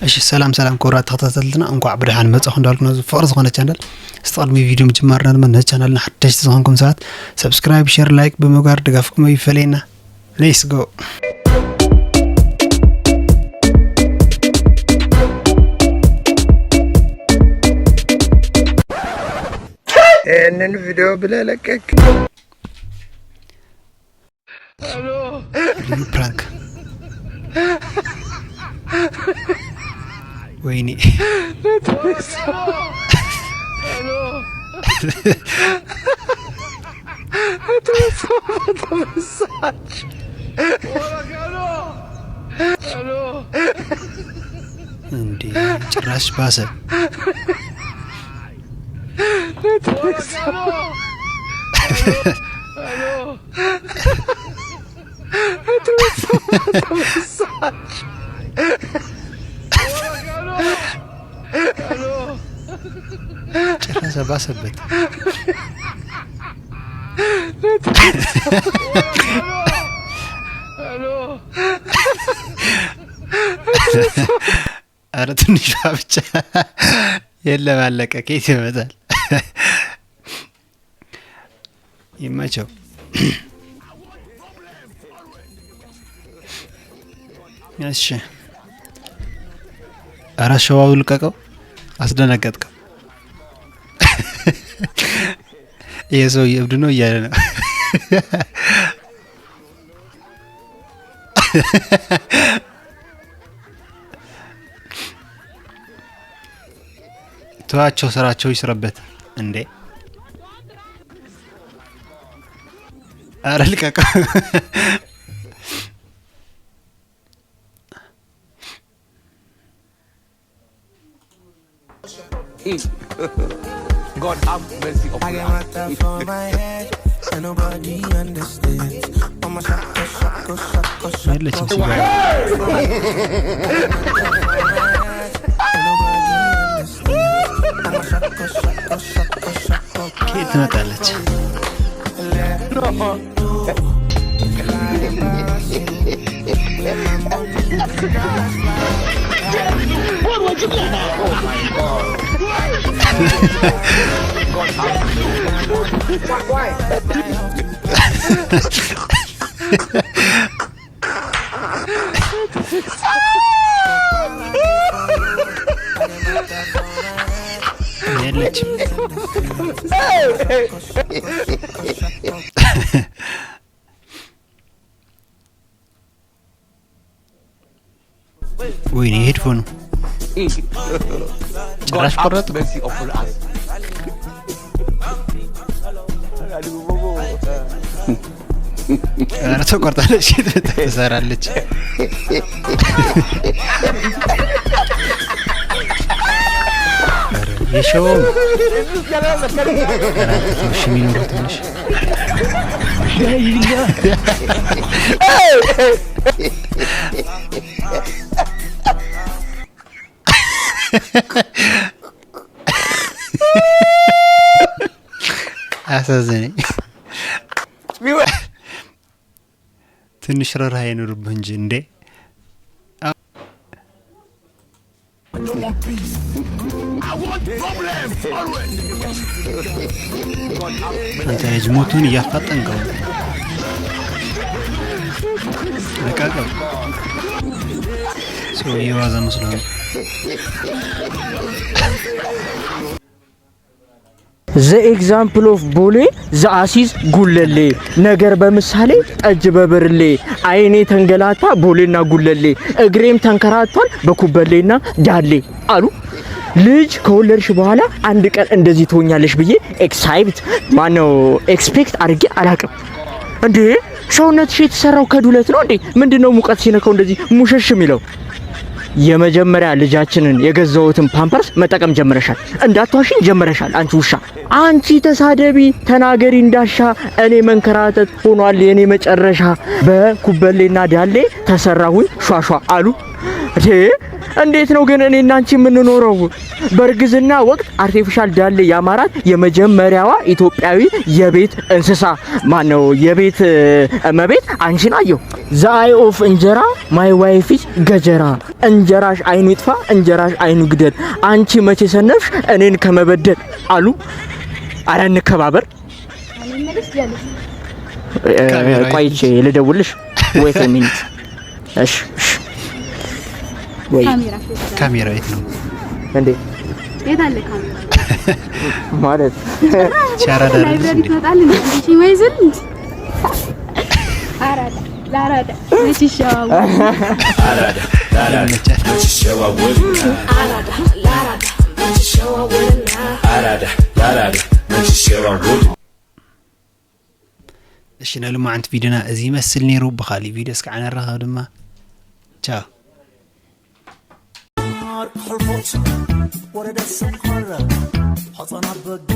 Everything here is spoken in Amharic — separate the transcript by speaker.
Speaker 1: እሺ ሰላም ሰላም ክቡራት ተኸታተልትና፣ እንኳዕ ብድሓን መጻኹም እንዳልኩ ነዚ ፍቅሪ ዝኾነ channel። እስቲ ቅድሚ ቪድዮ ምጅማርና ድማ ነዚ ቻናልና ሓደሽቲ ዝኾንኩም ሰባት subscribe፣ share፣ like ብምግባር ድጋፍኩም ይፈለየና። Let's go።
Speaker 2: ይህንን ቪዲዮ ብለህ ለቀቅ።
Speaker 1: ልዩ prank። ወይኔ፣ እንዴ፣ ጭራሽ ባሰ። ጭራሽ ባሰበት። አረ ትንሿ ብቻ የለም፣ አለቀ። ከየት ይመጣል? ይመቸው። እሺ፣ አረ ሸዋው ልቀቀው፣ አስደነገጥከው። ይሄ ሰው እብድ ነው እያለ ነው። ተዋቸው፣ ስራቸው ይስረበት እንዴ። አረ ልቀቀው።
Speaker 3: God have mercy
Speaker 4: I
Speaker 3: upon
Speaker 4: get
Speaker 3: us.
Speaker 4: my for my head, and nobody understands. I'm a sucker, sucker, sucker, sucker.
Speaker 1: የለችም ሲጋራ።
Speaker 4: And nobody understands. I'm a sucker, sucker, sucker, sucker.
Speaker 1: ከየት ትመጣለች?
Speaker 4: Let me do. Like my sin. Let my money just like
Speaker 3: God have
Speaker 1: የለችም። ወይኔ headphone ኑ
Speaker 3: God
Speaker 1: ጭራሽ
Speaker 3: have
Speaker 1: ቆረጥኩ።
Speaker 3: mercy upon us.
Speaker 1: ኧረ ተቆርጣለች፣ ትሰራለች። ኧረ የሸዋው ኧረ አንተ ተው እሺ፣ የሚኖረው ትንሽ አሳዘነኝ። ትንሽ ርህራሄ ይኑርብህ እንጂ እንዴ።
Speaker 5: I don't want peace. I want problems always.
Speaker 1: አንተ ልጅ ሞቱን እያፋጠንከው ነው። ልቀቀው። ሰውዬው የዋዛ መስሎ ነው።
Speaker 6: The example of ቦሌ the አሲዝ ጉለሌ፣ ነገር በምሳሌ ጠጅ በብርሌ፣ አይኔ ተንገላታ ቦሌና ጉለሌ፣ እግሬም ተንከራቷል በኩበሌና ዳሌ አሉ። ልጅ ከወለድሽ በኋላ አንድ ቀን እንደዚህ ትሆኛለሽ ብዬ excite ማነው expect አድርጌ አላቅም። እንዴ፣ ሰውነትሽ የተሰራው ከዱለት ነው እንዴ? ምንድነው ሙቀት ሲነካው እንደዚህ ሙሸሽ የሚለው? የመጀመሪያ ልጃችንን የገዛሁትን ፓምፐርስ መጠቀም ጀምረሻል። እንዳትዋሽኝ ጀምረሻል። አንቺ ውሻ፣ አንቺ ተሳደቢ ተናገሪ እንዳሻ፣ እኔ መንከራተት ሆኗል የኔ መጨረሻ። በኩበሌና ዳሌ ተሰራሁኝ ሿሿ አሉ። እንዴ፣ እንዴት ነው ግን እኔና አንቺ የምንኖረው? በእርግዝና ወቅት artificial ዳሌ ያማራት የመጀመሪያዋ ኢትዮጵያዊ የቤት እንስሳ ማነው? የቤት እመቤት አንቺን አየሁ። The eye of እንጀራ my wife is ገጀራ። እንጀራሽ አይኑ ይጥፋ፣ እንጀራሽ አይኑ ግደል። አንቺ መቼ ሰነፍሽ እኔን ከመበደል አሉ። አረ እንከባበር። ቆይቼ ልደውልሽ። Wait a minute። እሺ እሺ። ወይ
Speaker 1: ካሜራ የት ነው
Speaker 6: እንዴ?
Speaker 7: የት አለ ካሜራ?
Speaker 6: ማለት
Speaker 1: ቻራዳ
Speaker 7: Library ትመጣለህ እንዴ? ወይዝል እንዴ? አራዳ ለአራዳ መች ይሸዋወል?
Speaker 5: አራዳ ለአራዳ መች ይሸዋወልና፣ አራዳ ለአራዳ መች ይሸዋወል።
Speaker 1: እሺ፣ ናይ ሎማዓንቲ ቪድዮና እዚ ይመስል ነይሩ። ብካሊእ ቪድዮ እስካዕ ንራኸብ ድማ ቻው።
Speaker 4: ሕልፎት ወረደ ሰንኮረ ሕፃናት በግ።